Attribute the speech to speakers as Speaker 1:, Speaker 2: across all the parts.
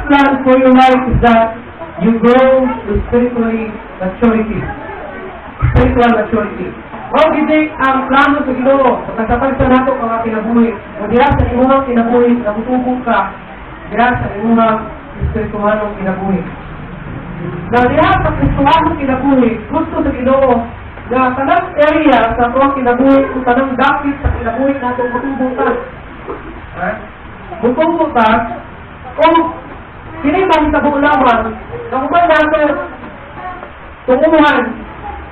Speaker 1: plan for your life is that you grow to spiritually maturity. Spiritual maturity. Mao gid ang plano sa Ginoo sa pagkatagsa nato mga kinabuhi. Kung diha sa imong kinabuhi, namutubo ka diha sa imong espirituhanong kinabuhi. Na diha sa Kristohanong kinabuhi, gusto sa Ginoo na tanang area sa atong kinabuhi o tanang dapit sa kinabuhi nato, mutubo ta. Ha? Mutubo ta o kini mahitabo lamang na human nato tunguhan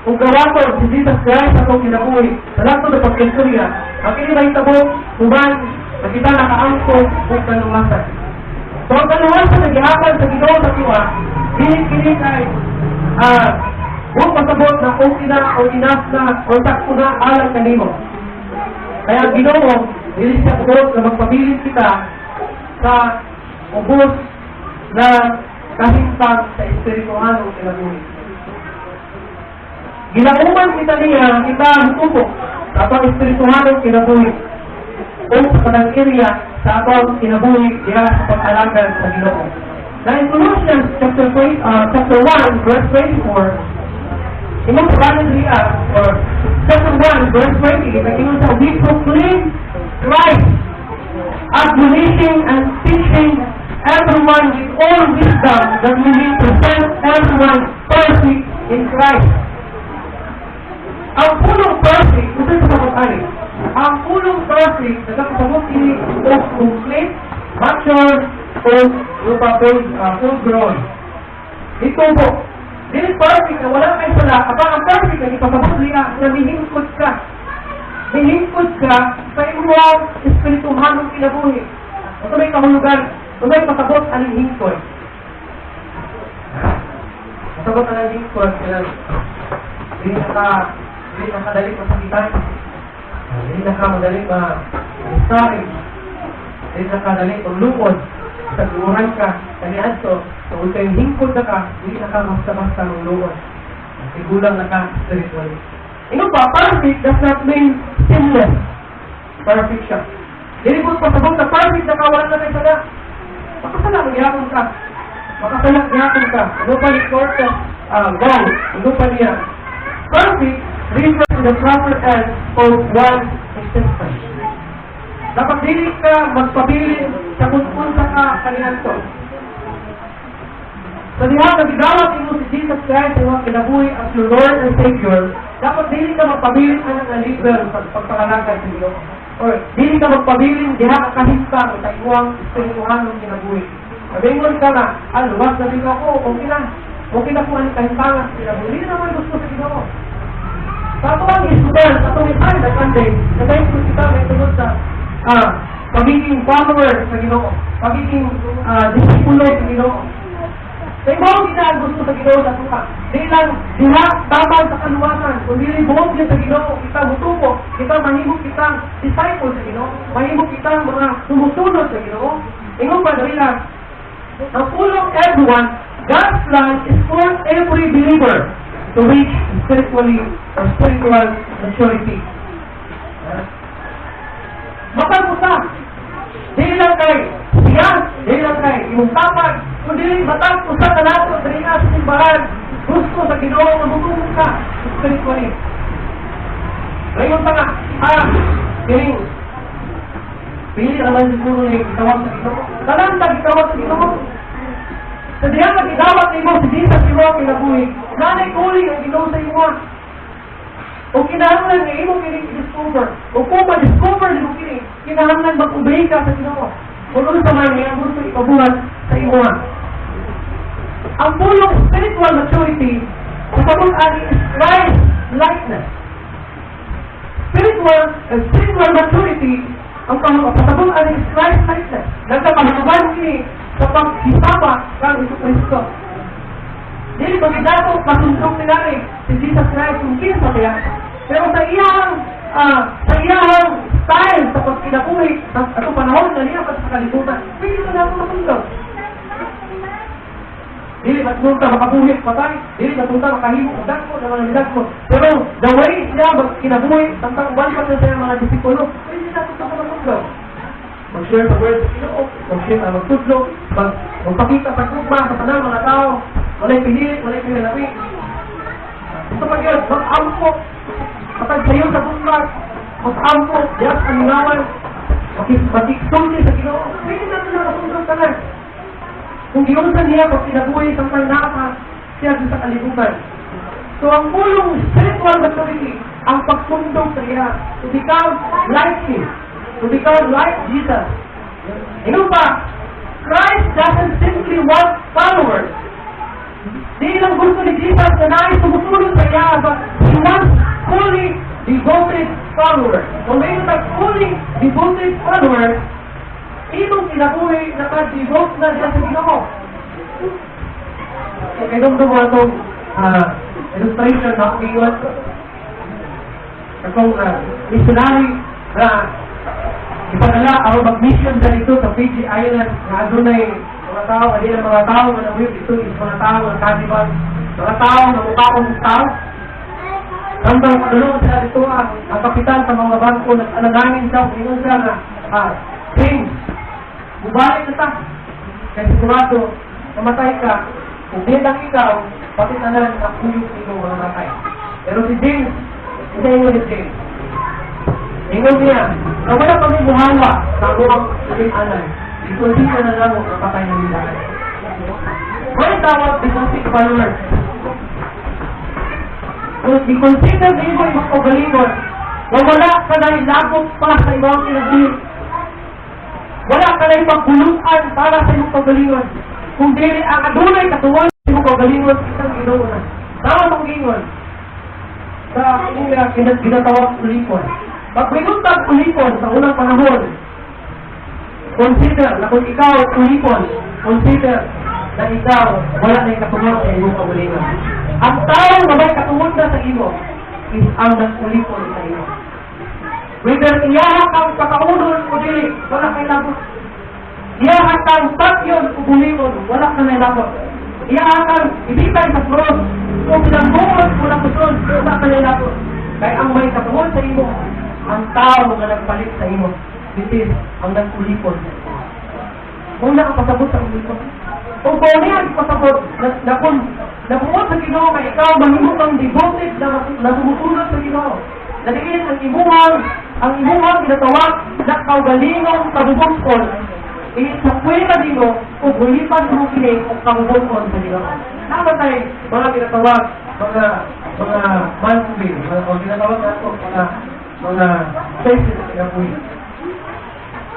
Speaker 1: kung gawaton si Jesus Christ sa atong kinabuhi sa lato na pagkistorya. Ang kini mahitabo human na kita nakaangkon og kaluwasan. So ang kaluwasan na gihatag sa Ginoo sa tuwa, dili kini kay kung pasabot na okay na o enough na o sakto na alang kanimo. Kaya ang Ginoo, dili siya buot na magpabilin kita sa ubos na kahimtang sa espirituhanong kinabuhi. Gilauman kita niya, kita mutubo sa atong espirituhanong kinabuhi o sa tanang area sa atong kinabuhi diha sa pag-alagad sa Ginoo. Na in Colossians chapter 20, chapter 1 verse 24, imong kabanan diha, or chapter 1 verse 20, nag-ingon sa, "We proclaim Christ, admonishing and teaching everyone with all wisdom, that we may present everyone perfect in Christ." Ang pulong "perfect", ito sa pag-ari, ang pulong "perfect", nagkakasabot ini of complete, mature, o lupa full grown. Ito po, dili perfect na wala kay sala, apang ang perfect na ipasabot niya na mihingkot ka. Mihingkot ka sa imong espirituhanong kinabuhi. Ito may kahulugan, ito may pasabot aning hingkod. Pasabot aning hingkod, kailan dili na kadali masakitan. Dili na ka madali ma-discourage. Dili na kadali maglukod. Sa luohan ka, kaniadto, tungod kay hingkod na ka, dili na ka basta-basta magluod. Tigulang na ka spiritually. Ingon pa, perfect does not mean sinless. Perfect siya. Dili po pasabot na perfect na ka, wala na kay sala. Makasala, magyapon ka. Makasala, gyapon ka. Ano pa ni court of law? Ano pa niya? Perfect refers to the proper end of one's existence. Dapat dili ka magpabilin sa kung unsa ka kaniadto. Sa diha nga gidawat nimo si Jesus Christ sa imong kinabuhi as your Lord and Savior, dapat dili ka magpabilin ana nga level sa pagpangalagad sa Ginoo. Or dili ka magpabilin diha ka kahimtang sa imong espirituhanong kinabuhi. Sabihin ka na, "Ah, luwas na dito ako, okay na. Okay na kung anong kahimtangan sa kinabuhi." Hindi naman gusto sa Ginoo. Sa ato ang istorya, sa atong istorya na Sunday, nagayos kita may tungod sa pagiging follower sa Ginoo, pagiging disipulo sa Ginoo. Kay mao gina ang gusto sa Ginoo sa atoa. Di lang diha tabang sa kaluwasan, kundi buot niya sa Ginoo kita mutubo, kita mahimo kitang disciple sa Ginoo, mahimo kitang mga sumusunod sa Ginoo. Ingon pa dali lang, ang pulong "everyone", God's plan is for every believer to reach spiritually or spiritual maturity. Matag usa. Dili lang kay siya, dili lang kay imong tapag, kundi matag usa ka nato diri nga sa simbahan. Gusto sa Ginoo nga mutubo ka spiritually. Ngayon pa nga, kining pili naman siguro ni gitawag sa Ginoo. Tanan ta gitawag sa Ginoo. Sa diha nga gidawat nimo si Jesus imo kinabuhi, nanay uling ang Ginoo sa imo. O kinahanglan nga imo kini i-discover. O kung ma-discover nimo kini, kinahanglan mag-obey ka sa Ginoo. Kung ano sa man nga gusto ipabuhat sa imo. Ang pulong "spiritual maturity" pasabot ani is Christ likeness. Spiritual and spiritual maturity ang pasabot ani is Christ likeness. Nagkapahulugan kini sa paghisaba kang Jesu Kristo. Dili ba dato masundok nila si Jesus Christ kung kinsa kaya. Pero sa iyang style sa pagkinabuhi sa atong panahon na niya pa sa kalibutan, pwede ka na masundok. Dili ba tunta makabuhi patay, dili ba tunta makahimo og dagko na mga dagko. Pero the way siya magkinabuhi, tantang uban pa siya sa mga disipulo, pwede na tunta masundok. Mag-share sa word sa Ginoo, mag-share, magtudlo, mag Magpakita pagkugma sa tanang mga tao, walay pili, walay pinalawi. Ito pa yun, mag-ampo. Kapag sayo sa gugma, mag-ampo, diyan sa kamingawan, makiksulti sa Ginoo. Pwede natin na kasundot tanan. Kung giunsa niya pag kinabuhi sa mga siya sa kalibutan. So ang pulong spiritual maturity, ang pagtundok sa iya, to become like Him, to become like Jesus. Ingon pa, Christ doesn't simply want followers. Di lang gusto ni Jesus na nais sumusunod sa iya, but He wants fully devoted followers. Kung may tag fully devoted followers, imong kinabuhi naka-devote na siya sa Ginoo. Okay, nung mo atong illustration na akong iwan. Akong missionary na ipadala aron mag-mission dito sa Fiji Island na adunay mga tao, adi ang mga tao nga namuyop dito is mga tao nga cannibal, mga tao nga mukaon tao. Hanggang padulong sila dito, ang kapitan sa mga bangko nag-alangin siya, ingon siya nga, "James, mubalik na ta. Kaya sigurado, mamatay ka, kung di lang ikaw, pati tanan na kuyog ikaw mamatay." Pero si James, hindi ingon ni James. Ingon niya, na wala kami muhawa sa among anan, ikundi ka na lang ang patay na nila. Why tawag devoted followers? Kung i-consider nimo imong kaugalingon, na wala ka na ilabot pa sa imong kinabuhi. Wala ka na pagpuluan para sa imong kaugalingon. Kung dili ang adunay katuwang sa imong kaugalingon, isang Ginoo na. Tama mong gingon. Sa ila ginatawag ulipon. Pag minutag ulipon sa unang panahon, consider na kung ikaw ulipon, consider na ikaw wala na katungod sa imong kaugalingon. Ang tao na may katungod na sa imo is ang nag-ulipon sa imo. Whether iyaha kang pakaunon o dili, wala kay labot. Iyaha kang patyon o bulion, wala ka nay labot. Iyaha kang ibitay sa cross o pinambuon o napuson, wala ka nay labot. Kay ang may katungod sa imo, ang tao nga nagpalit sa imo, this is ang nag-ulipon sa imo. Muna ang pasabot sa ulipon. Kung kung niya ang pasabot na kung nabuot sa Ginoo kay ikaw mahimo kang devoted na sumusunod sa Ginoo. Na diin ang imuhang ginatawag na kaugalingong kabubut-on sa kwenta nimo kung hulipan mo kini og kabubut-on sa Ginoo. Naman tay mga ginatawag mga monthly, mga o ginatawag nato mga phases sa kinabuhi.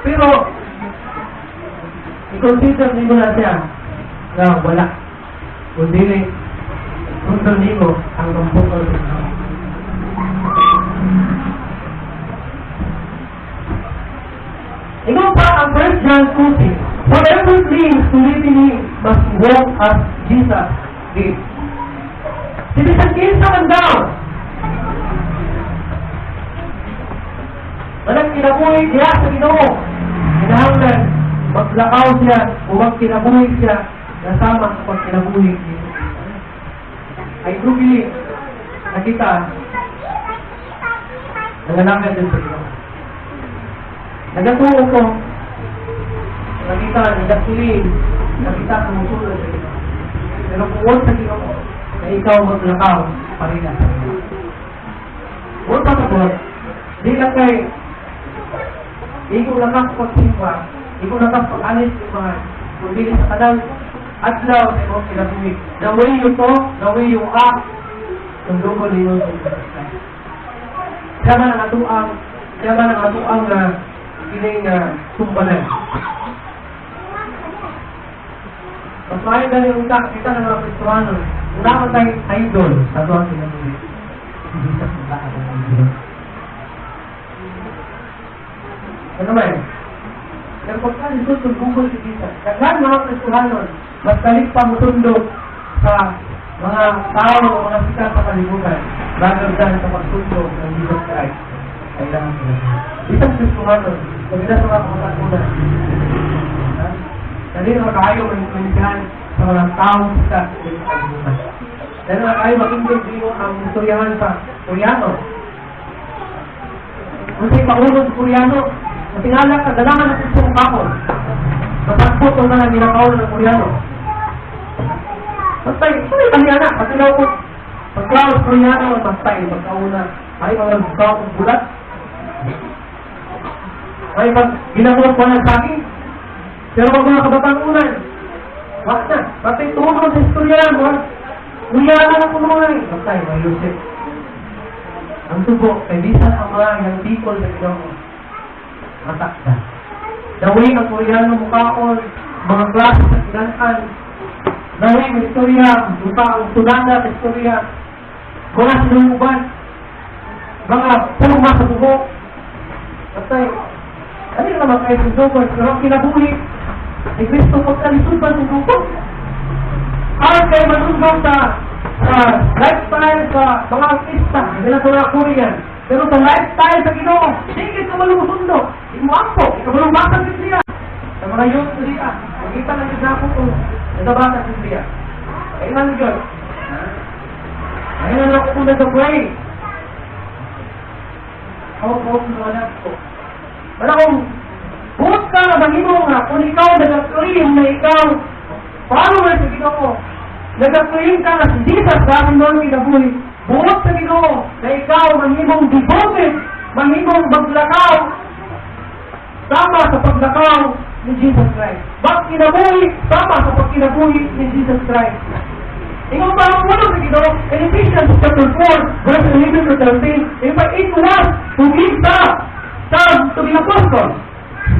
Speaker 1: Pero i-consider nimo na siya na wala. Kung dili, sundon nimo ang kabubut-on sa Ginoo. Ingon pa ang 1 John 2:6, "Whoever claims to live in Him must walk as Jesus did." Si bisan kinsa man daw, walang kinabuhi diha sa Ginoo, kinahanglan maglakaw siya o magkinabuhi siya nasama sa pagkinabuhi ni Jesus. I truly believe na kita nangalakad din sa Ginoo. Nagatuo ko, nakita, nagatuloy, nakita sumusunod sa Ginoo. Pero kung sa Ginoo, na ikaw maglakaw pa rin sa Ginoo. Huwag pa sabot, di lang kay ikaw lakas pagsimba, ikaw lakas pag-alis ng mga kundi sa kanang adlaw sa imong kinabuhi. The way you talk, the way you act, sundungon ninyo sa Jesus Christ. Siya man ang atuang kining tumbanan. Mas maayo dali unta kita ng mga Kristohanon, una man tayong idol sa atuang kinabuhi. Si Jesus ang atong idol. Ano man? Pero pagka lisod tungkol si Jesus, daghan mga Kristohanon, mas dali pa musundo sa mga tao o mga sikat sa kalibutan rather than sa pagsundo ng Jesus Christ. Kailangan sila. Isang Kristohanon, kung sa mga kamatunan, ha? Dali na kaayo maintindihan sa mga taong sikat sa kalibutan. Dali na kaayo makintindi mo ang istoryahan sa Koreano. Kung sa'yo paunod sa Koreano, sa tingala ka, dalaman na kusong kakon. Masakpo ko na ginakaon ng Koreano. Basta, ito yung na, patilaw ko. Pagkaon Koreano, basta, pagkauna. Ay, mga bukaw kong bulat. Ay, pag ginagawa ko ng saging. Pero pag mga kabataan unan, wak na. Basta ituno sa istorya, mga Koreano na puno eh. Basta, mga Yusef. Ang subo, kay bisan ang mga yung Bicol sa Ginoo. Matakda. The way ang Koreano mukaon, mga klase sa kinanan, the way ang istorya, muka ang tunada sa istorya, mga sinuuban, mga purma sa buhok. Basta, ano naman kayo sa dugo, pero ang kinabuhi, ni Kristo pagkalisod ba sa dugo? Aron kayo manundok sa lifestyle sa mga artista, hindi na sa Korean, pero sa lifestyle sa Ginoo, hindi ka malumusundo, hindi mo ampo, hindi ka malumasa sa Biblia. Sa mga youth niya, makita na gid nako kung nagabasa sa Biblia. Ayun na yun. Ayun na ako kung nag-pray. Hawak-hawak ng anak ko. Wala kung buot ka na mahimo nga, kung ikaw nag-claim na ikaw follower sa Ginoo, nag-claim ka na si Jesus sa akin noon kinabuhi, buot sa Ginoo na ikaw mahimong devoted, mahimong maglakaw sama sa paglakaw ni Jesus Christ. Magkinabuhi sama sa pagkinabuhi ni Jesus Christ. Ingon pa ang pulong sa Ginoo in Ephesians chapter 4, verse 11 to 13, in fact, it was to give some to be apostles,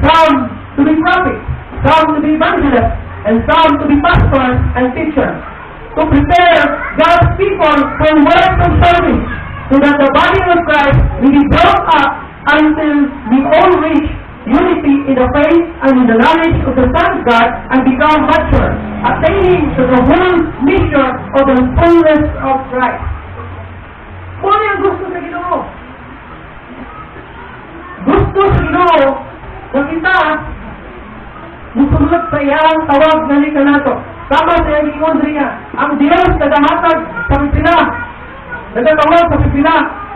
Speaker 1: some to be prophets, some to be evangelists, and some to be pastors and teachers, to prepare God's people for work of service, so that the body of Christ will be built up until we all reach unity in the faith and in the knowledge of the Son of God and become mature, attaining to the whole measure of the fullness of Christ. Kung ano yung gusto sa Ginoo? Gusto sa Ginoo na kita musulot sa iyang tawag na lika nato. Tama sa iyang ingon niya, ang Diyos nagahatag sa pipila, nagatawag sa pipila,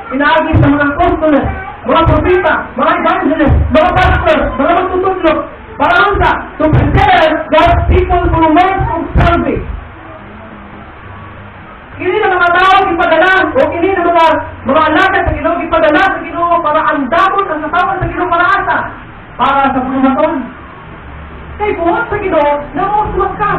Speaker 1: pinaagi sa mga apostoles, mga propeta, mga evangelists, mga pastors, mga magtutudlo, para unsa? To prepare God's people for work of service. Kini na mga tao gipadala o kini na mga alagad sa Ginoo gipadala sa Ginoo para andamon ang katawan sa Ginoo para asa? Para sa buluhaton. Kay buhat sa Ginoo na mosuwat ka.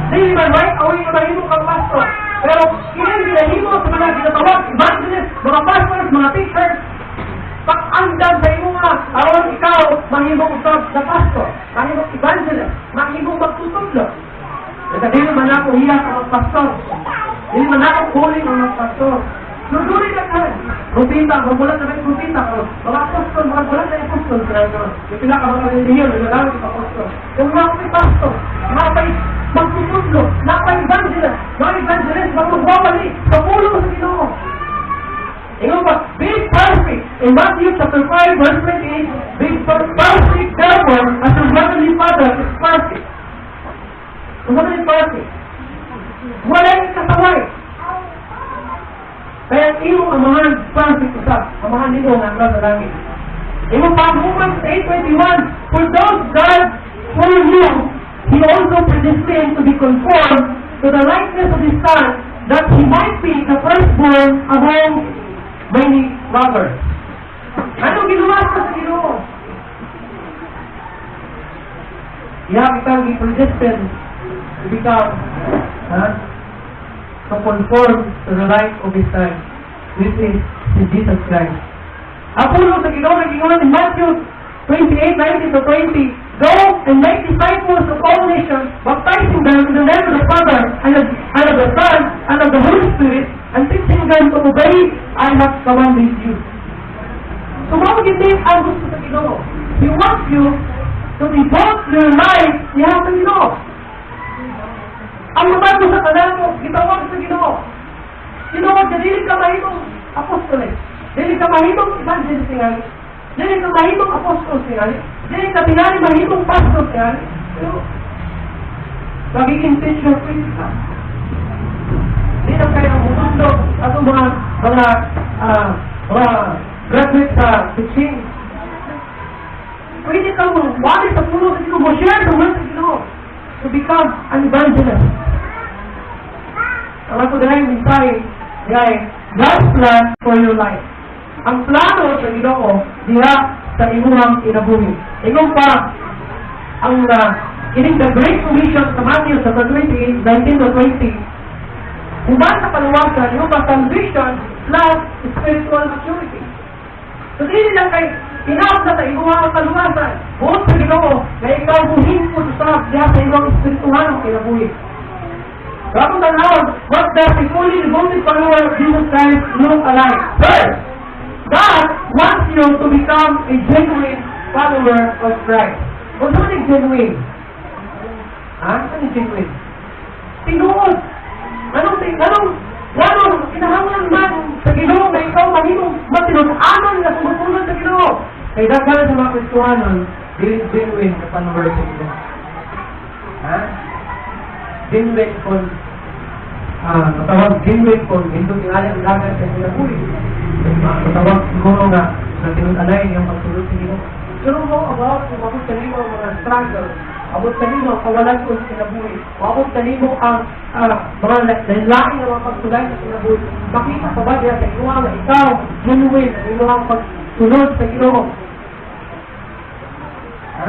Speaker 1: Dili man right away nga mahimo kang pastor. Pero kini ginahimo sa mga ginatawag evangelists, mga pastors, mga teachers, pag-andam sa imo nga aron ikaw mahimong usab na pastor, mahimong evangelist, mahimong magtutudlo. Kaya dili man ako hiya ang magpastor. Dili man ako calling ang magpastor. So, dili na kan. Propeta, magulat na may propeta. Pero mga apostol, mga gulat na apostol. Kaya yung pila ka mga relihiyon, yung madami yung apostol. Yung mga may pastor, mga pay magtutudlo, napay evangelist, mga evangelist, mga magwawali sa pulong sa Ginoo. Ingon pa, "Be perfect." In Matthew chapter 5, verse 28, "Be perfect, therefore, as your heavenly Father is perfect." Ang heavenly perfect. Walay kasaway. Kaya ang iyong amahan, perfect usab. Amahan nimo nga ang sa langit. Ingon pa, Romans 8:21, "For those God foreknew, He also predestined to be conformed to the likeness of His Son, that He might be the firstborn among many brothers." Ano ginawa sa Ginoo? Iya kitang i-predestined to become, ha? To conform to the life of His Son, which is si Jesus Christ. Ang pulong sa Ginoo nag-ingon in Matthew 28:19 to 20, "Go and make disciples of all nations, baptizing them in the name of the Father, and of the Son, and of the Holy Spirit, and teaching them to obey I have commanded you." So, mao gid ang gusto sa Ginoo. He wants you to devote your life niya sa Ginoo. Ang matag sa kanamo, gitawag sa Ginoo. Ginoo, dili ka mahimong apostoles. Dili ka mahimong evangelist tingali. Dili ka mahimong apostol tingali. Dili ka tingali mahimong pastor tingali. Pero, magiging teacher pwede ka. Hindi na kayo ang mundo at ang mga graduate sa teaching. Pwede ka mo wali sa pulong sa Ginoo, mo share the word sa Ginoo to become an evangelist. Ang ato dahil mensahe diay, God's plan for your life. Ang plano sa Ginoo diha sa imuhang kinabuhi. Ingon pa ang kining the Great Commission sa Matthew chapter 28, 19 to 20, human sa kaluwasan, yung pa salvation plus spiritual maturity. So, dili lang kay enough na sa imuha ang kaluwasan. Buot sa Ginoo na ikaw muhingkod sa diha sa imong espirituhan ang kinabuhi. So, akong tanawon, what does a fully devoted follower of Jesus Christ look alike? First, God wants you to become a genuine follower of Christ. Kung saan yung genuine? Ha? Ano yung genuine? Tinuod. Anong kinahanglan man sa Ginoo na ikaw mahimong matinud-anon na sumusunod sa Ginoo? Kay daghan sa mga Kristohanon, dili genuine na follower sa Ginoo. Ha? Genuine kung matawag genuine kung hindi tingali ang dagat sa kinabuhi. Matawag siguro nga na tinud-anay yung pagsunod sa Ginoo. Pero mo about kung mabot kanimo ang mga struggle, abot kanimo ang kawalan ko sa kinabuhi, abot kanimo ang mga lain na mga pagsulay sa kinabuhi, makita pa ba diya sa imo nga ikaw genuine ang imong pagsunod sa Ginoo? Ha?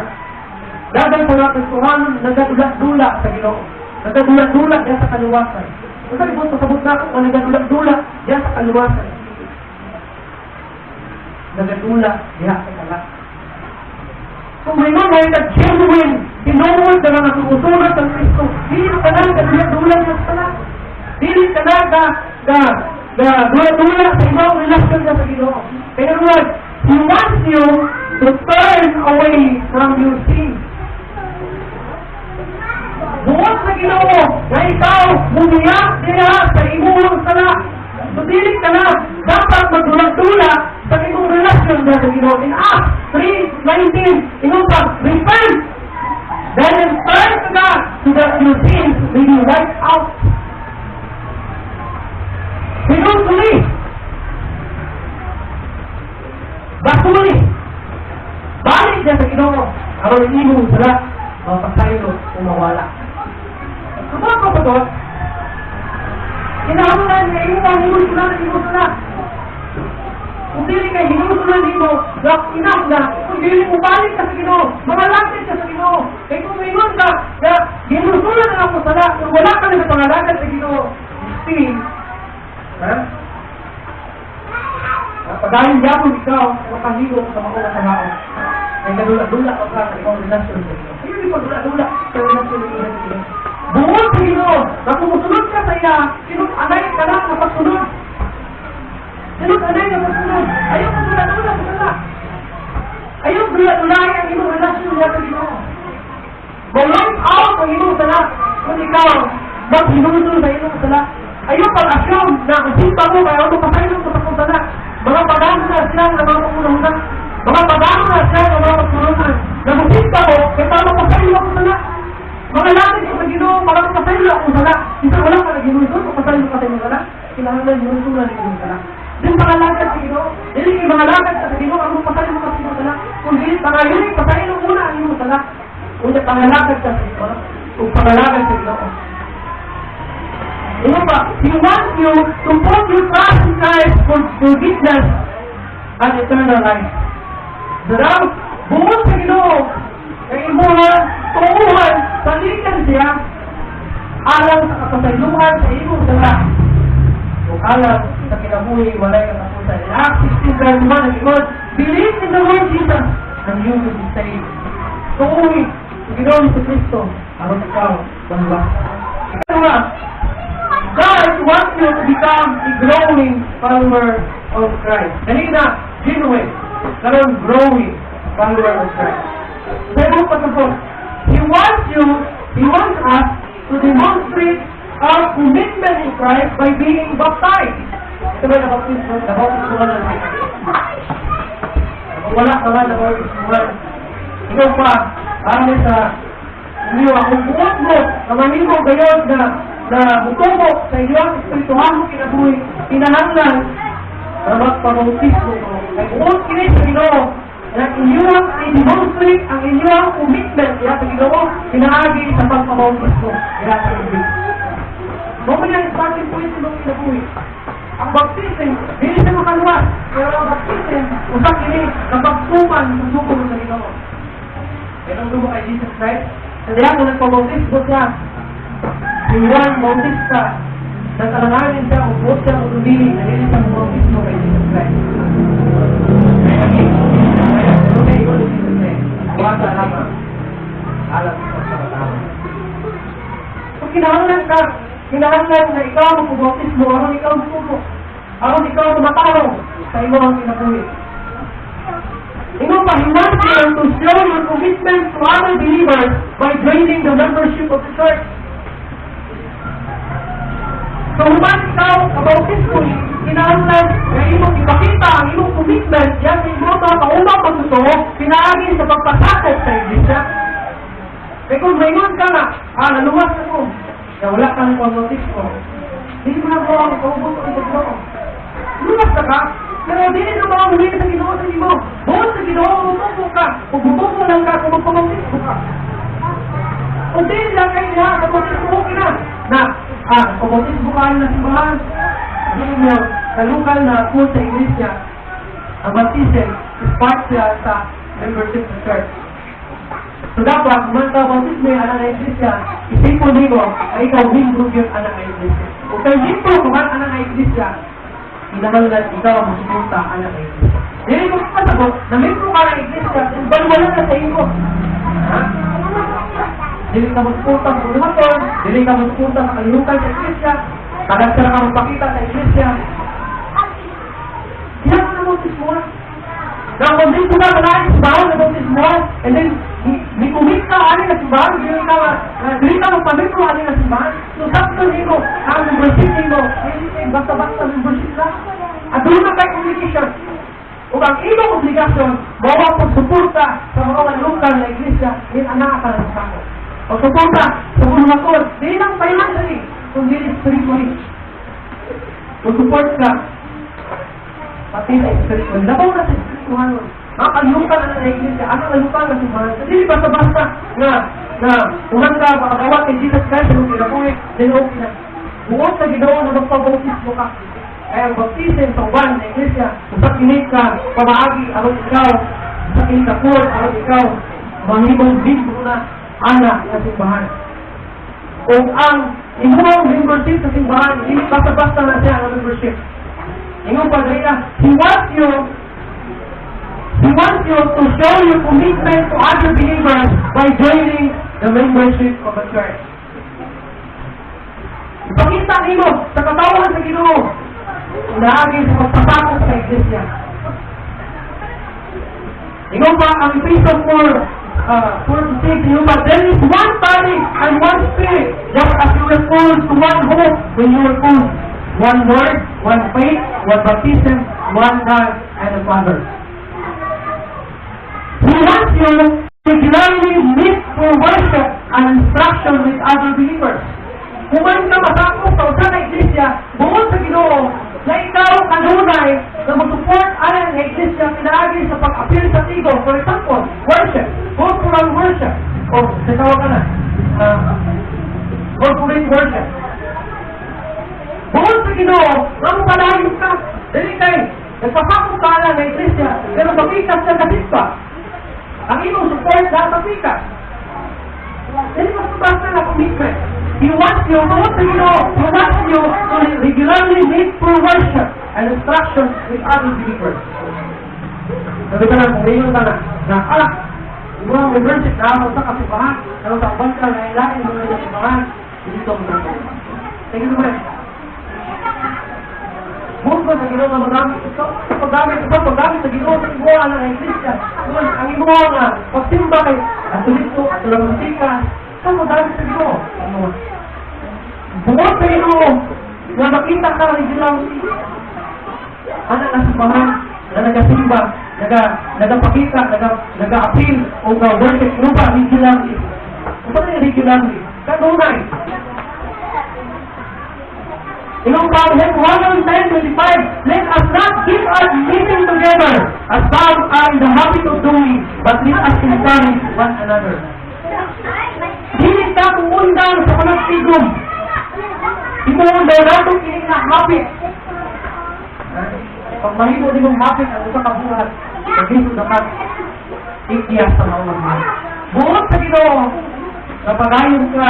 Speaker 1: Daghan sa mga Kristohanon nagadula-dula sa Ginoo. Nagadula-dula diya sa kaluwasan. Kung sabi mo, pasabot na ako, kung nagadula-dula diya sa kaluwasan. Nagadula diya sa sala. Kung may mga na genuine, tinuod na mga sumusunod sa Kristo, dili ka na gadula-dula sa sala. Dili ka na ga, ga, ga, dula-dula sa imong relasyon sa Ginoo. Pero Lord, He wants you to turn away from your sin. Buot sa Ginoo na ikaw mumiyak diha sa imong sala. So dili ka na dapat magdula-dula sa imong relasyon diha sa Ginoo. In Acts 3:19, ingon pa, "Repent! Then turn to God so that your sins may be wiped out." Hinulsuli. Basuli. Balik niya sa Ginoo. Aron ang imong sala, mapasaylo o mawala. Kapag ko ba to? Kinahanglan nga imo ang hinulsulan ang imong sala. Kung dili kay hinulsulan nimo, enough na, kung dili mo balik ka sa Ginoo, mangalagad ka sa Ginoo. Kay kung moingon ka na hinulsulan na ako sala, kung wala ka na sa pangalagad sa Ginoo, still, ha? Padayon gyapon ikaw makahilom sa mga tao. Kay kadula-dula ka sa ikaw relasyon sa Ginoo. Hindi pa dula-dula sa relasyon sa Ginoo. Buot sa Ginoo, na kung musunod ka sa iya, tinud-anay ka lang na pagsunod. Tinud-anay na pagsunod. Ayaw mo dula-dula sa sala. Ayaw dula-dulay ang imong relasyon niya sa Ginoo. Ma-wipe out ang imong sala kung ikaw maghinulsol sa imong sala. Ayaw pag-assume na kung simba mo, kaya ako pasaylo ko sa akong sala. Mga pagano na siya ng mga pangunahuna. Mga pagano na siya ng mga pagtulungan. Na musimba mo, kaya para mapasaylo ako sala. Mga lapit ko sa Ginoo para mapasaylo ako sala. Isa wala ka na ginulsol, mapasaylo ka sa imong sala. Kailangan hinulsulan ang imong sala. Din mga lakad sa Ginoo, dili kay mga lakad sa Ginoo ang mapasaylo ka sa imong sala. Kung dili pangayon, pasaylo muna ang imong sala. Unya pangalakad ka sa Ginoo, ug pangalakad sa Ginoo. Ano pa? He wants you to put your trust in Christ for forgiveness and eternal life. Daraw, buot sa Ginoo, kay imuha, tuuhan, saligan siya, alang sa kapasayloan sa imong sala. O alang sa kinabuhi, walay katapusan. In Acts 16 verse 1, ang ingon, "Believe in the Lord Jesus, and you will be saved." Tuuhi, sa Ginoo sa Kristo, aron ikaw, maluwas. Ikaw, God wants you to become a growing follower of Christ. Kanina, genuine. Karon, growing follower of Christ. Sa imong pasabot, He wants us to demonstrate our commitment in Christ by being baptized. Ito ba nabaptismo? Nabaptismo na? Wala ka ba nabaptismo? Ikaw pa, para sa inyo, kung buot mo, na mahimo gayon na na mutubo sa iyong espirituhanong kinabuhi, kinahanglan na magpabautismo mo. Kay buot kini sa Ginoo, na inyong i-demonstrate ang inyong commitment diha sa Ginoo pinaagi sa pagpabautismo diha sa tubig. Mao man ang starting point sa imong kinabuhi. Ang baptism, dili siya makaluwas. Pero ang baptism, usa kini ka pagtuman sa sugo sa Ginoo. Pero ang dumo kay Jesus Christ, sa diha ko nagpabautismo siya, si Juan Bautista, nag-alanganin siya, ubos siya, o dili, dili siya mabautismo kay Jesus Christ. Okay, okay, Jesus Christ. Wala lamang. Alam sa pagkatao. So, kinahanglan ka, kinahanglan na ikaw ang mabautismo, aron ikaw ang sugo. Aron ikaw ang matarong sa imong kinabuhi. Ingon pa, he wants you to show your commitment to other believers by joining the membership of the church. So, human ikaw, kabautismo, kinahanglan na imong ipakita ang imong commitment yan sa imong mga kaumang pagtotoo, pinaagi sa pagpasakop sa iglesia. Kaya kung maingon ka nga, "Ah, naluwas ako," na wala ka ng pabautismo, hindi mo na po ang kaubos sa Ginoo. Luwas na ka, pero dili na mga muli sa Ginoo sa imo. Buot sa Ginoo, mutubo ka. Kung mutubo lang ka, kung magpabautismo ka. Kung dili lang kayo niya, kabautismo okay na. Na, kabautismo ka na simbahan, sabihin mo, sa lokal na po sa iglesia, ang baptism is part siya sa membership sa church. So dapat, kung ka bautismo yung anak ng iglesia, isipon nimo ay ikaw membro yun anak ng iglesia. Kung kayo membro kung anak ng iglesia, kinahanglan ikaw ang musuporta anak ng iglesia. Dili mo kasagot na membro ka ng iglesia, balwala ka sa imo. Ha? Dili ka musuporta sa buhaton, dili ka musuporta sa kalihukan sa iglesia, kadagsa ka magpakita sa iglesia. Kaya ka na bautismo. Na kung dito ka na simbahan na bautismo, and then ni commit ka ani na simbahan, dili ka magpamembro ani na simbahan. So sakto nimo ang membership nimo, dili kay basta-basta membership lang. At doon na kay obligation. Ug ang imong obligasyon, mao ang pagsuporta sa mga manlukal na iglesia, din anaa ka ng sako. Pagsuporta sa buhaton, di lang financially, kundi spiritually. Pag-support ka, pati sa spiritual. Labaw na sa spiritual. Mga kaliyukan na ng iglesia, ano kaliyukan na simbahan? Hindi basta-basta nga na human ka makadawat kay Jesus Christ sa imong kinabuhi, then okay na. Buot sa Ginoo na magpabautismo ka. Kaya ang baptism sa uban sa iglesia, usa kini ka pamaagi aron ikaw, usa kini ka court aron ikaw mahimong membro na ana sa simbahan. O ang imong membership sa simbahan, hindi basta-basta na siya ang membership. Ingon pa diri, he wants you to show your commitment to other believers by joining the membership of a church. Ipakita nimo sa katawan sa Ginoo pinaagi sa pagpasakop sa iglesia. Ingon pa ang Ephesians 4, 4 to 6, ingon pa, "There is one body and one spirit, just as you were called to one hope when you were called. One Lord, one faith, one baptism, one God and the Father." He wants you to regularly meet for worship and instruction with other believers. Kung man ka masakop sa usa ka iglesia, buot sa Ginoo na ikaw kanunay na mo-support ana ang iglesia pinaagi sa pag-apil sa tigo. For example, worship, corporal worship. O, sa tawag ka na, corporate worship. Buot sa Ginoo, nga mo palayo ka. Dili kay, nagpasakop ka na ng iglesia, pero mapikas ka sa. Ang imong support na mapikas. Dili mas basta na commitment. He wants you, buot sa Ginoo, he wants you to regularly meet for worship and instruction with other believers. Sabi ka lang, kung ngayon ka na, na imong membership na ako sa kasimbahan, pero sa uban ka na ilain mo na simbahan, hindi ko mo. Thank you so much. Buot ba sa Ginoo nga magamit ito? Paggamit sa Ginoo sa imo ang iglesia. Kung ang imo nga pagsimba kay ato dito, ato lang musika, ito magamit sa Ginoo. Ano? Buot sa Ginoo nga makita ka regularly anak na simbahan na nagasimba, nagapakita, naga-appeal o ga-worship lupa regularly. Kung ba regularly? Kanunay. Ingon pa, 1 10:25, "Let us not give up meeting together." As some are in the habit of doing, but let us encourage one another. Dili ta muundang sa panagtigom. Himuon daw nato kini nga habit. Pag mahimo din mong habit ang usa ka buhat, paglisod na ka ikya sa maong buhat. Buot sa Ginoo, kapagayon ka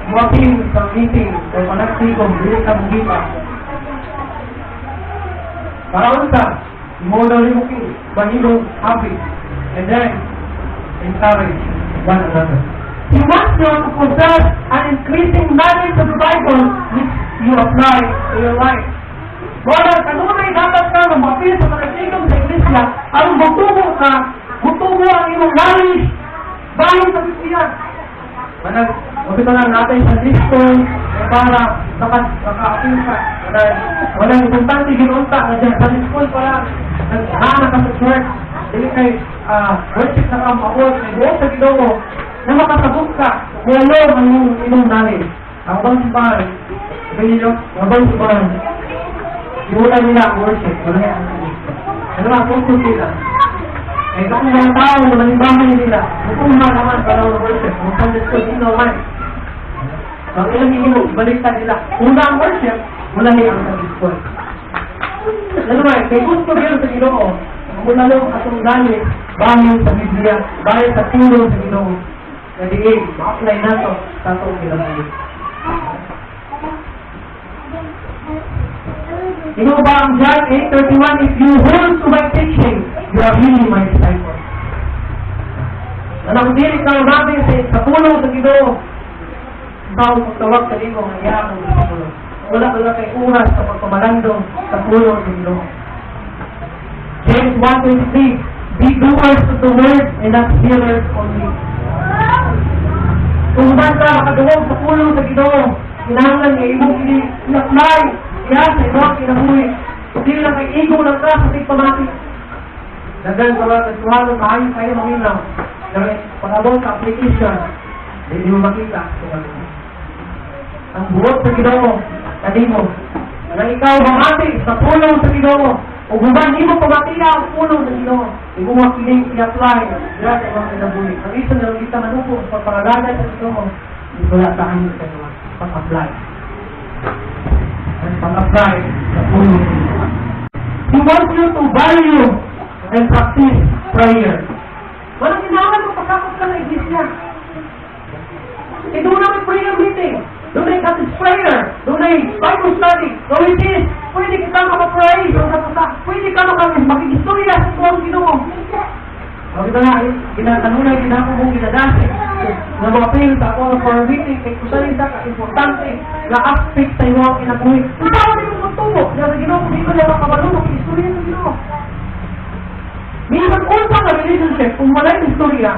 Speaker 1: muapil sa meeting o panagtigom, dili ka mugipa. Para unsa, mo daw nimo kini mahimong habit. And then, encourage one another. He wants you to possess an increasing knowledge of the Bible which you apply to your life. Wala, kanunay dapat ka mapil sa panagtigom sa iglesia, aron mutubo ka, mutubo ang imong knowledge bahin sa Biblia. Manag, mabito lang natin sa school para maka-apil ka. Wala, walang importante ginunta na dyan sa school para naghahanap ka sa church. Dili kay worship na ka maabot, kay buot sa Ginoo na makasabot ka, walo ang imong knowledge. Ang ubang simbahan, sabihin niyo, ang ubang simbahan, iwala nila ang worship, wala ang ano ba, focus nila. Eh, kung mga tao na manimbahan nila, mutuha naman para ng worship. Kung Sunday school, hindi naman. Ang ilang himo, baliktad nila. Una ang worship, una ang Sunday school. Ano ba, kay gusto gyud sa Ginoo, mulalong atong knowledge, bahin sa Biblia, bahin sa pulong sa Ginoo. Na diin, ma-apply nato sa atong kinabuhi. Ino ba ang John 8:31, "If you hold to my teaching, you are really my disciple"? Anang dili ka natin sa pulong sa Ginoo, ikaw pagtawag sa nimo nga iya akong disipulo. Wala wala kay oras sa pagpamalandong sa pulong sa Ginoo. James 1:23, "Be doers of the word and not hearers only." Kung man ka makadungog sa pulong sa Ginoo, kinahanglan nga imong i-apply siya sa imong kinabuhi. Dili lang kay igo lang ka sa tigpamati. Dagan sa mga kasuhanon, maayo kayo mangilaw. Pero pag-abot sa application, hindi mo makita kung ano. Ang buot sa Ginoo, kanimo, na ikaw mamati sa pulong sa Ginoo, ug human nimo pamatiya ang pulong sa Ginoo, imo mo kining i-apply dira sa imong kinabuhi. Ang isa na lang kita manupo sa pagpangalaga sa Ginoo, wala sa amin sa inyo pag-apply. Ang pag-apply sa pulong sa Ginoo. He wants you to value and practice prayer. Walang kinahanglan mo pasakop ka ng iglesia. Eh, doon na may prayer meeting. Doon ay cottage prayer. Doon ay Bible study. So it is, pwede kita makapray sa usa. Pwede ka makikistorya sa tuwang Ginoo. O kita nga, ginatanunay, ginako mong ginadasi. Nga mga appeal sa ako ng prayer meeting, kay kusa sa ka-importante na aspect sa imong kinabuhi. Kung tao di mo magtubo, sa Ginoo, kung di ko lang makabalo, makikistorya sa Ginoo. Minsan, unsa nga relationship, kung walay istorya,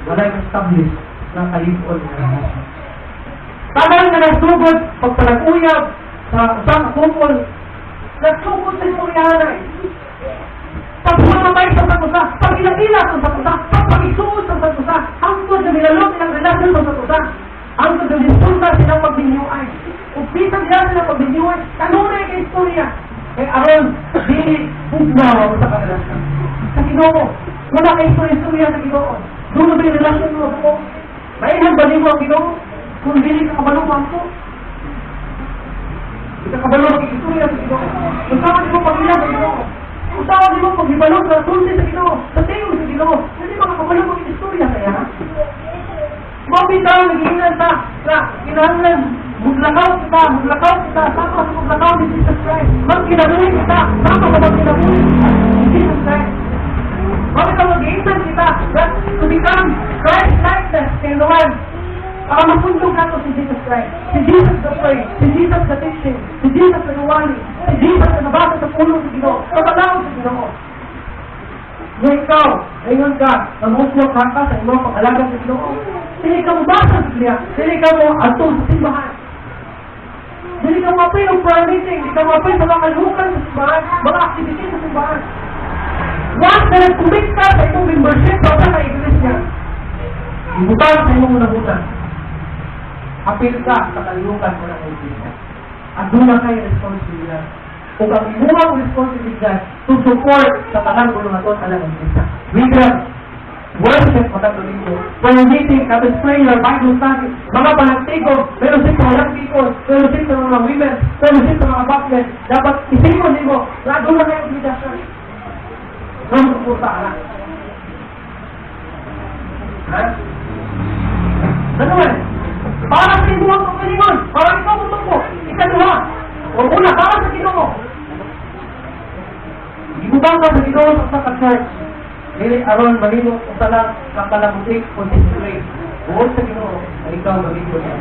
Speaker 1: walay establish na kalipon na relasyon. Tanan nga nagsugod, pagpalaguyab sa usang couple, nagsugod sa istoryahan. Pagpamatay sa usang usa, pag-ila-ila sa usang usa, pagpag-isuod sa usang usa, hangtod na nilalot ilang relasyon sa usang usa, hangtod na resulta silang pagbinyuay. Ug bisan nila silang pagbinyuay, kanunay kay istorya. Kay aron dili bugnaw ang usa ka relasyon. Sa Ginoo, wala kay istorya-istorya sa Ginoo. Doon ba yung relasyon mo ako? Mailhan ba nimo ang Ginoo? Kung dili ka kabalo mo ko. Di ka kabalo mag-istorya sa Ginoo. Kung sama nimo pag-ila sa Ginoo. Kung sama nimo paghibalo sa sulti sa Ginoo, sa tingog sa Ginoo, hindi ka kabalo mag-istorya kaya. Mao bitaw nagiingan ta na kinahanglan muglakaw kita sama sa muglakaw ni Jesus Christ. Magkinabuhi kita sama sa magkinabuhi ni Jesus Christ. Mao bitaw magiingan kita that to become Christ-likeness kay naman para mapundong nato si Jesus Christ. Si Jesus the pray, si Jesus the teaching, si Jesus the nuwali, si Jesus the nabasa sa pulong sa Ginoo, sa balaod sa Ginoo. Nga ikaw, ngayon ka, namuslo ka ka sa imong pag-alaga sa Ginoo. Dili ka mo basa sa Biblia, dili ka mo adto sa simbahan. Dili ka mo apil og prayer meeting, dili ka mo apil sa mga kalukan sa simbahan, mga activities sa simbahan. Once na nag-commit ka sa imong membership sa sa iglesia, ibutang sa imong una. Apil ka sa kalihukan mo ng iglesia. At doon na kayo responsibilidad. Kung ang imuhang responsibilidad to support sa tanang buluhaton alang ang Iglesia. We can worship matag Domingo, prayer meeting, cabbage prayer, Bible study, mga panagtigom, fellowship sa walang people, fellowship sa mga women, fellowship sa mga bakmen, dapat isipon nimo na doon na kayo obligasyon. Nung suporta ka na. Ha? Ano man? Para sa imuhang kaugalingon, para ikaw mo. Ikaduha. O una, para sa Ginoo. Gibutang ka sa Ginoo sa usa ka church. Dili aron mahimo usa lang ka palamuti o display. Buot sa Ginoo ay ikaw gamiton niya.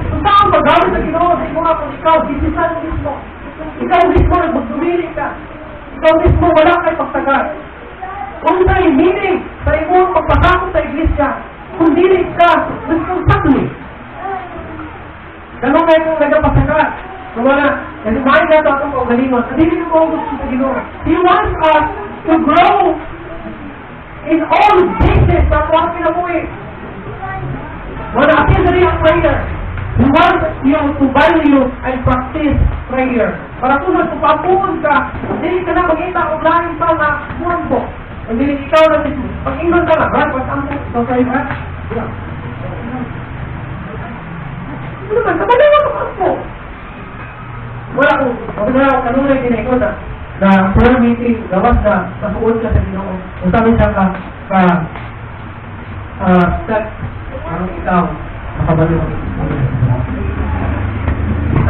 Speaker 1: Kung saan paggamit sa Ginoo sa imo kung ikaw gisisan mismo. Ikaw mismo nagmagdumili ka. Ikaw mismo wala kay pagtagal. Kung sa'y meaning sa imong pagpasakop sa iglesia, kung dili ka responsable. Ganun kayo kung nagapasaka. Kung wala, kasi mahal na ito atong kaugalingon. Dili mo gusto sa Ginoo. He wants us to grow in all bases sa atong kinabuhi. Wala apil na rin ang prayer. He wants you to value and practice prayer. Para kung nagpapapuon ka, dili ka na mangita og lain pa nga buwan ko. Hindi ikaw na mismo. Pag-ingon ka nga, right? Pag-ampo, ikaw kayo, ha? Diba? Ano naman, kabalo ka pag-ampo. Wala ko, wala ko, kanunay din ikaw na, na prayer meeting, gawas na, nasuod ka sa Ginoo. Kung sabi siya ka, ka, step, parang ikaw, nakabalo ka.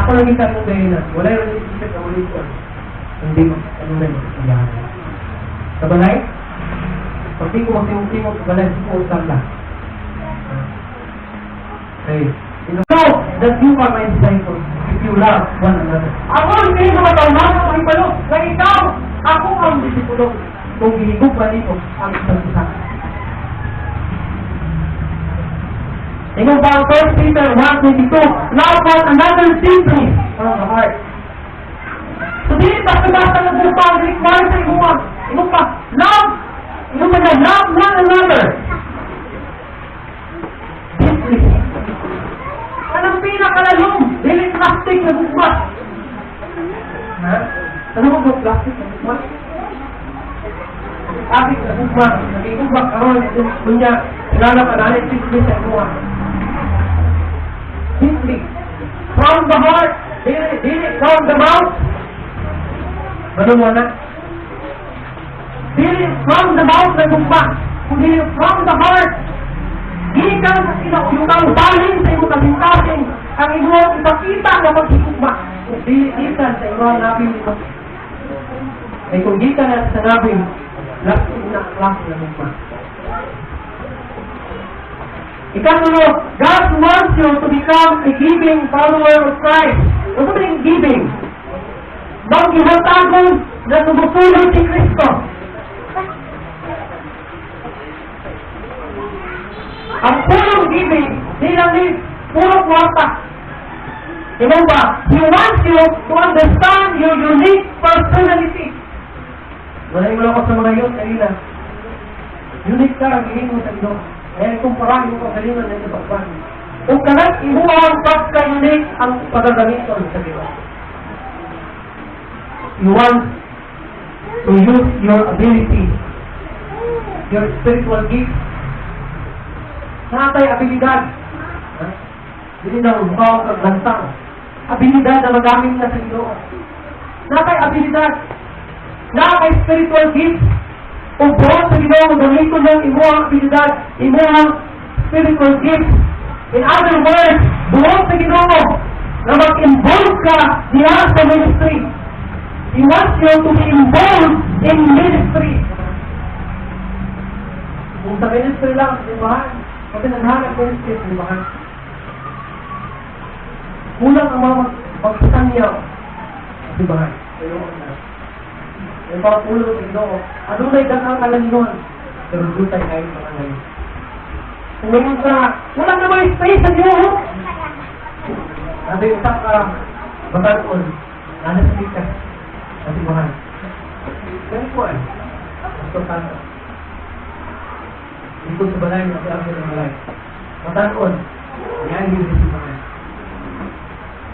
Speaker 1: Ako lang kita kung dahil na, wala yung relationship na ulit ko. Hindi mo, kanunay mo, sa balay, pag di ko magtimog-timog sa balay, suot lang. Okay. You know that you are my disciples if you love one another. Ako hindi ko matawag ang mahibalo na ikaw, ako ang disipulo. Kung ginigugma nimo ang isa't isa. Ingon pa ang 1 Peter 1:22, "Love one another deeply from the heart." So, dili basta-basta na gugma ang required sa imuha. Ingon pa, love, ingon pa na, love one another deeply. Anong pinakalalom? Dili plastic na gugma. Ha? Ano mo ba plastic na gugma? Plastic na gugma. Nagigugma karon kunya, kilala ka na deeply sa imuha. Deeply. From the heart, dili, dili from the mouth. Ano mo na? Dili from the mouth na gugma, kundi from the heart. Gikan sa kinauyutang balin sa imong kasing-kasing ang imong ipakita nga paghigugma. Kung dili gikan sa imong nabim nimo. Ay kung gikan na sa nabim, lasting na klase na gugma. Ikatulo, God wants you to become a giving follower of Christ. Ano ba yung giving? Bang gihatagon na sumusunod si Kristo. Ang purong giving, di lang ni puro kwarta. Remember, He wants you to understand your unique personality. Wala yung ako sa mga yun kanina. Unique ka, gihimo sa Ginoo. Kaya kumpara mo kagalingon na ito sa uban. Kung kanang imuha ang pagka-unique ang pagagamiton sa Ginoo. You want to use your ability, your spiritual gift. Natay abilidad. Ha? Dili na mukha kag lantang. Abilidad na magamit na sa Ginoo. Natay abilidad. Natay spiritual gift. Kung buot sa Ginoo gamiton ng imuhang abilidad, imuhang spiritual gift. In other words, buot sa Ginoo na mag-involve ka diha sa ministry. He wants you to be involved in ministry. Kung sa ministry lang, sa simbahan, kasi naghanap ministry sa simbahan. Kulang ang mga magsanyaw sa simbahan. Yung mga pulo sa Ginoo, adunay daghang kalanginon, pero dutay kayo mga ngayon. Kung ngayon ka, wala na may space sa Ginoo. Sabi usa ka batanon, nana sa pika, sa simbahan. Ganun po ay, Pastor Tata. Dito sa balay, sa ako ng balay. Batanon, yan yung sa simbahan.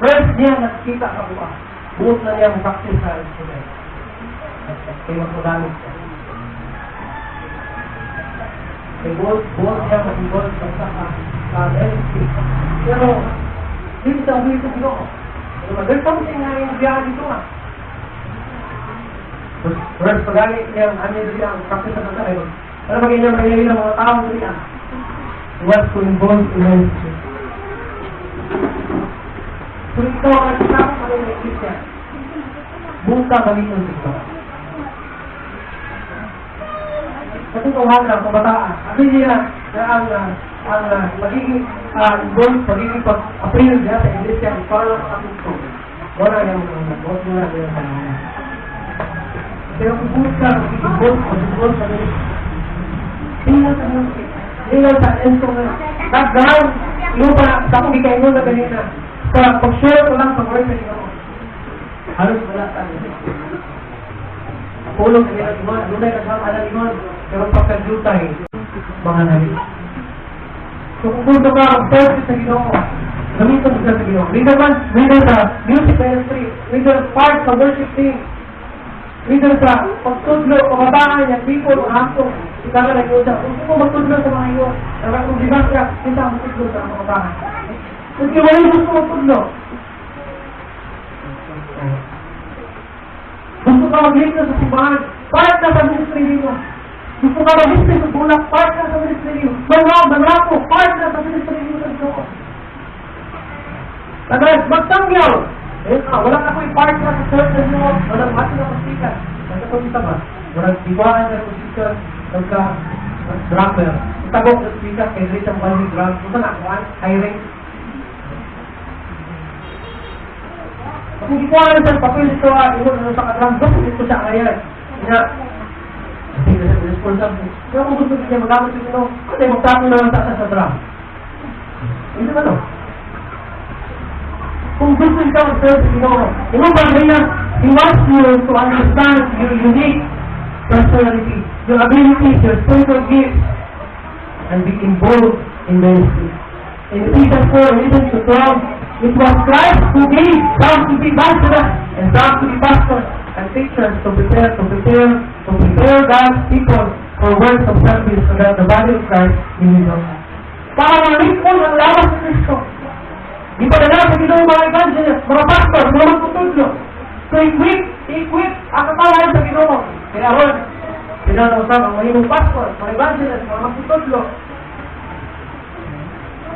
Speaker 1: First niya nakita ka buka. Buot na niya ang practice sa instrument. Kaya mas magamit siya. Kaya buot niya mag-involve sa ministry. Pero, dito sa will sa Ginoo. Pero there's something nga yung biyahe dito nga. First, pagani niya, ano dito ang practice sa kanta. Ano ba ganyan may ng mga tao dito? He wants to involve in ministry. So ikaw ang nagkasama pa rin ng iglesia. Buka gamitin dito. Katotohanan, kabataan. Sabi niya na ang magiging involved, pagiging pag-april niya sa iglesia, para lang makatugtog. Wala yung mga buot nila yung panahon. Pero kung buot ka, magiging involved, mag-involved sa ministry. Tingnan sa music. Tingnan sa instrument. Background, yung pa, sa akong gikaingon na ganina. Sa pag-share ko lang sa word sa Ginoo. Halos wala sa amin. Pulong sa Ginoo, dunay kasama na ingon, pero pagkadyutay, mga nali. So kung gusto ka mag-service sa Ginoo, gamiton mo sa Ginoo. Leader man, leader sa music ministry, leader part sa worship team, leader sa pagtudlo, kabataan niya, people, ang hapong, ika nga nag-usa. Kung gusto mo magtudlo sa mga iyon, dapat kung di ba siya, kita ang magtudlo sa mga kabataan. Kung di wala gusto magtudlo, gusto ka mag-lead sa simbahan, part na sa ministry nino. Gusto ka mag-ministry sa bulak, part na sa ministry nino. Mga manrapo, part na sa ministry nino sa Ginoo. Tagay, magtangyaw. Eh, wala na ko'y part na sa church ninyo, wala ato na pagsikat. Nasa kung isa ba? Walang diwaan na position, nagka drummer. Tagok na speaker, kay Rich ang balhin drum. Kung saan ako, hiring. Kung gikuha na sa papel ito, ingon na sa kadram, bakit ito siya ngayon? Nga, hindi na siya responsible. Pero kung gusto niya magamit yung ino, kasi magtapo na lang sa drum. Hindi ba no? Kung gusto niya mag-serve sa Ginoo, ino ba niya, he wants you to understand your unique personality, your abilities, your spiritual gifts, and be involved in ministry. In Ephesians 4, 11 to 12, it was Christ who gave some to be evangelists and some to be pastors and teachers to prepare God's people for works of service so that the body of Christ may be built up. Para malipon ang lawas ni Kristo. Di pa na sa Ginoo mga evangelists, mga pastor, mga magtutudlo. To equip ang katawan sa Ginoo. Kaya ron, pinanausap ang mahimong pastor, mga evangelists, mga magtutudlo.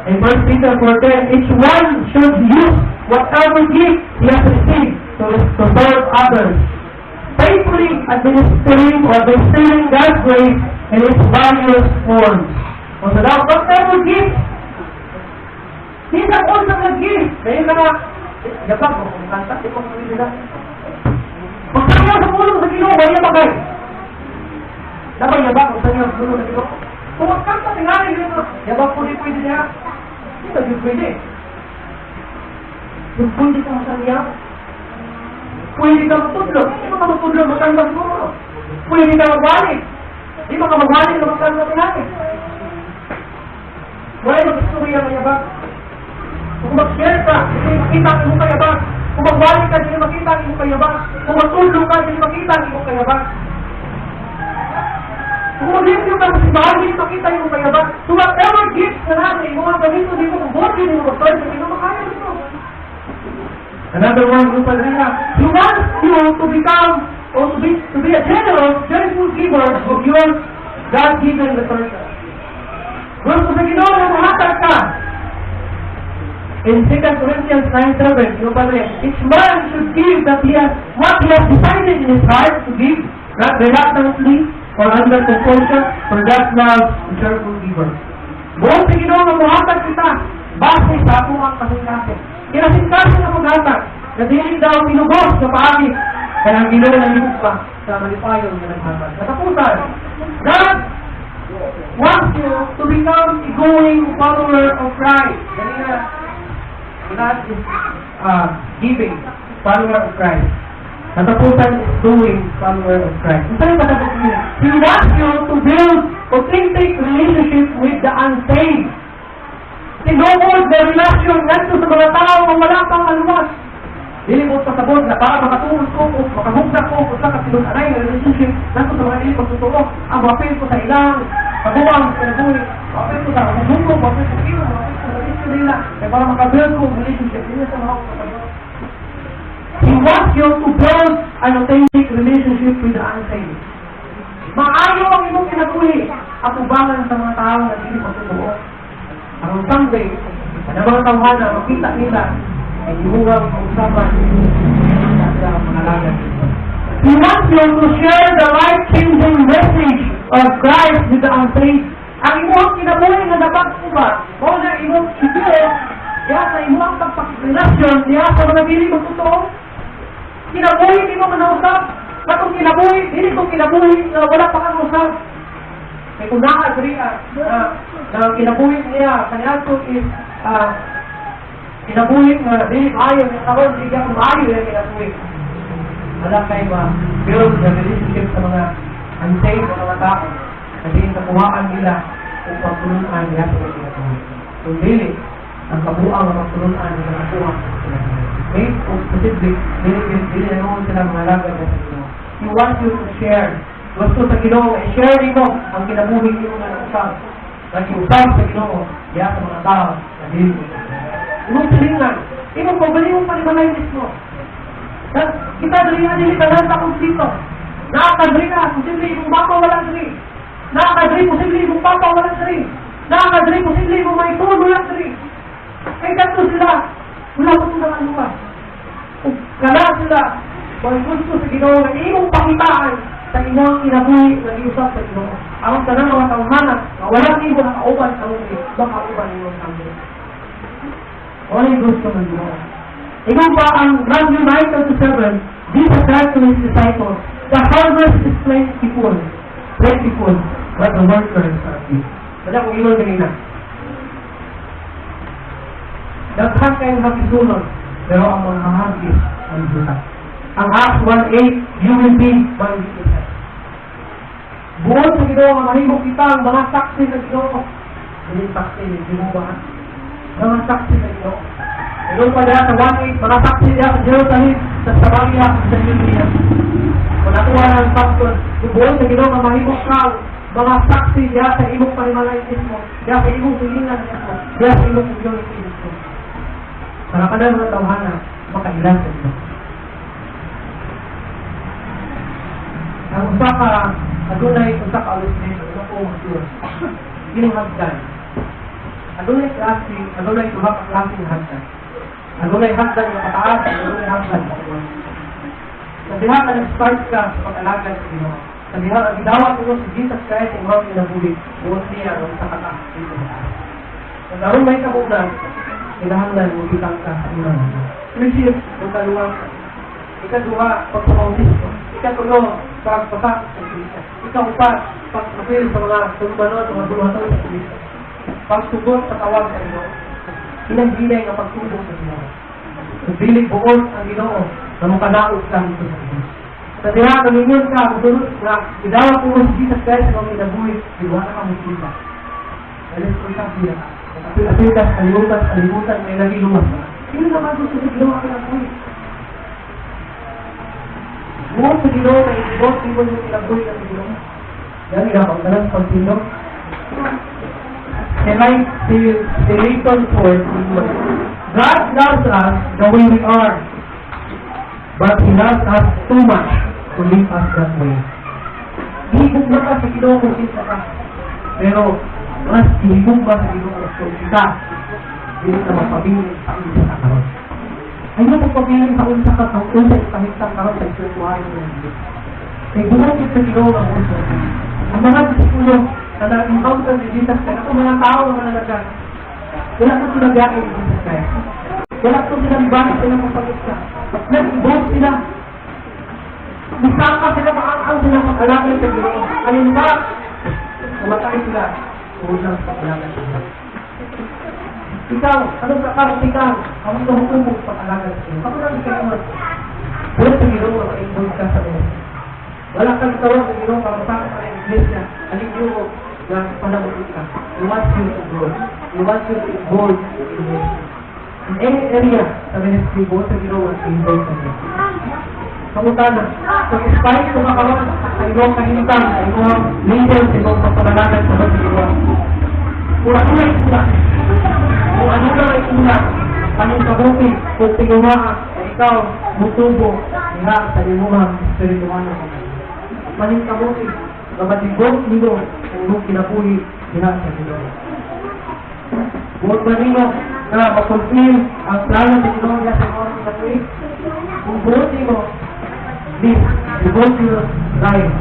Speaker 1: In 1 Peter 4:10, each one should use whatever gift he has received to serve others, faithfully administering or administering God's grace in its various forms. O sa daw, whatever gift, di sa kung sa mga gift, kaya ka na, yabag mo, kung kanta, di ko nila. Pagsanyo sa pulong sa Ginoo, wala ba kayo? Dapat yabag kung sanyo sa pulong sa Ginoo. Kung magkanta, tingali nyo, yabag po di pwede niya. Hindi ba yun pwede? Yung pwede ka masaya, pwede ka magtudlo. Hindi mo ka magtudlo, magkanta siguro. Pwede ka magbalik. Hindi mo ka magbalik na magkanta tingali. Wala yung istorya ng yabag. Kung mag-share ka, hindi makita ang iyong kayabang. Kung magwali ka, hindi makita ang iyong kayabang. Kung magtulong ka, hindi makita ang iyong kayabang. Kung mag-limpyo ka sa simbahan, hindi makita ang iyong kayabang. So whatever gifts na natin, yung mga ganito dito, kung buot yun yung mag-serve, hindi mo makaya dito. Another one, Grupo Padrina, he wants you to become, or to be a generous, joyful giver of your God-given resources. Gusto sa Ginoo na muhatag ka. In 2 Corinthians 9:7, yung padre, each man should give that he has, what he has decided in his heart to give, not reluctantly or under compulsion, for God loves a cheerful giver. Buot sa Ginoo nga muhatag kita, base sa atong ang kasing-kasing. Kinasing-kasing ang maghatag, na dili daw tinugos sa paagi, kaya ang Ginoo nalipod pa sa malipayon nga naghatag. Katapusan, God wants you to become a going follower of Christ. Ganina, God is giving, follower of Christ. Katapusan is doing, follower of Christ. Ito yung patapos niya. He wants you to build authentic relationship with the unsaved. Tinuod na relasyon ngadto sa mga tao nga wala pang maluwas. Dili mo pasabot na para makatuon ko o makahugna ko o sa katilun-anay nga relationship nato sa mga dili magtotoo. Ang mapil ko sa ilang kabuang kinabuhi, mapil ko sa mundo, mapil ko sa ilo, mapil ko sa issue nila, kaya para makabuild ko ang relationship, dili sa mga pasabot. He wants you to build an authentic relationship with the unsaved. Maayo ang imong kinabuhi atubangan sa mga tao na dili magtotoo. Aron someday, ang mga tawhana, makita nila ay imuwang kausapan sa mga lagad. He wants you to share the life-changing message of Christ with the unsaved. Ang imong kinabuhi nga dapat ba, mao na imong i-share, diya sa imong pagpakirelasyon, diya sa mga dili magtotoo. Kinabuhi nimo nga nausap, katong kinabuhi, dili kong kinabuhi nga wala pa kang usap. Kay kung naa-agree na, na kinabuhi niya, kaniadto is kinabuhi nga dili maayo nga karon di ka maayo yung kinabuhi. Wala kay ma build the relationship sa mga unsaved na mga tao. Kasi sa kuhaan nila kung pagtulunan niya sa mga kinabuhi. Kung dili, ang kabuang nga pagtulunan nila nakuha sa kinabuhi. Okay? Kung posible, dili dili na noon sila mga lagad na sa Ginoo. He wants you to share. Gusto sa Ginoo, i-share nimo ang kinabuhi nimo nga nausap. Nag-usap sa Ginoo diya sa mga tao na dili mo. Imong silingan, imong kaugalingong panimalay mismo. Kita diri nga dili tanan ta dito. Naa ka diri na, posible imong mama wala diri. Naa ka diri, posible imong papa wala diri. Naa ka diri, posible imong may tuod wala diri. Kay kadto sila, wala ko sila anuwa. Ug kala sila, kung gusto sa Ginoo nga imong pakitaan sa imong kinabuhi nga giusap sa Ginoo. Ang tanang mga tawhana nga wala nimo nakauban sa uli, makauban nimo sa uli. Wala gusto ng Ginoo. Ingon pa ang Matthew 9:37, Jesus said to his disciples, "The harvest is plentiful, plentiful, but the workers are few." Wala kong ingon kanina. Daghan kayong hagisulon, pero ang mga hahagis ang juta. Ang Acts 1:8, "You will be my witnesses." Buot sa Ginoo nga mahimo kita ang mga saksi sa Ginoo. Dili saksi ni Jehovah. Mga saksi sa Ginoo. Ingon pa diha sa 1:8, mga saksi diha sa Jerusalem, sa Samaria, sa Judea. Kung natuwa ng pastor, buot sa Ginoo nga mahimo ka ang mga saksi diha sa imong panimalay mismo, diha sa imong silingan mismo, diha sa imong community mismo. Para kada mga tawhana, makailan sa Ginoo. Ang usa ka adunay usa ka illustration, ano ko magsuot. Kining hagdan. Adunay klase, adunay duha ka klase ng hagdan. Adunay hagdan nga pataas, adunay hagdan pataas. Sa diha ka nag-start ka sa pag-alagad sa Ginoo. Sa diha ka gidawat mo si Jesus Christ ang imong kinabuhi, buot niya ang sa kataas dito sa taas. Kung karon may kabunan, kinahanglan mo bitang ka sa unang hagdan. Receive ang kaluwang. Ikaduha, pagpabautismo. Ikatulo, pagpasakop sa iglesia. Ikaupat, pagpapil sa mga tulubanon, mga buluhaton sa iglesia. Pagsugot sa tawag sa Ginoo. Hinay-hinay nga pagtubok sa Ginoo. Kung dili buot ang Ginoo, na mukanaog ka dito sa Ginoo. Sa diha, kamingon ka, musunod nga, idawat mo si Jesus Christ sa mga kinabuhi, di wala ka musita. Dahil responsable ka. Apil-apil ka sa kalibutan, sa kalibutan, may lagi luwas ka. Sino naman gusto sa Ginoo ang kinabuhi? Buot sa Ginoo na ibot, ibon yung kinabuhi ng Ginoo. Yan, ang talang pagtino. And like si Leighton Ford, "God loves us the way we are, but He loves us too much to leave us that way." Higog na ka sa Ginoo kung kinsa ka. Pero mas higog ba sa Ginoo kung kita dili ka magpabilin sa unsa ka karon. Ayaw magpabilin sa unsa ka kung unsa ipahintang karon sa espiritual ng Diyos. Kay buhat yun sa Ginoo ang unsa. Ang mga disipulo na na-encounter ni Jesus Christ, ako mga tao na manalaga, wala na sila biyahe ni Jesus Christ. Wala ko sila bakit sila mapag-isa. Nag-evolve sila. Bisaka sila, maang sila mag-alagad sa Ginoo. Alin ba? Namatay sila. Tungod lang sa pag-alagad sa Ginoo. Ikaw, anong kakaratikan? Ang hukom mo sa pag-alagad sa Ginoo? Ako lang ikaw. Wala sa Ginoo, ma-involve ka sa Ginoo. Wala kang tawag sa Ginoo para masakop ka ng iglesia. Alin yung na panamutin ka. He wants you to grow. He wants you to evolve in Him. In any area sa ministry, buot sa Ginoo ang involved ka. Pangutana, so despite kung makaroon sa imong kahimtang, sa imong label, sa imong pagpamalagan sa sa Ginoo. Kung ano ay kulang, kung ano lang ay kulang, paningkamuti, kung tingumaa, na ikaw mutubo diha sa imong espiritual na kamay. Paningkamuti, nga matigom nimo ang imong kinabuhi diha sa Ginoo. Buot ba nimo na ma-fulfill ang plano sa Ginoo diha sa imong kinabuhi? Kung buot nimo, please, devote your life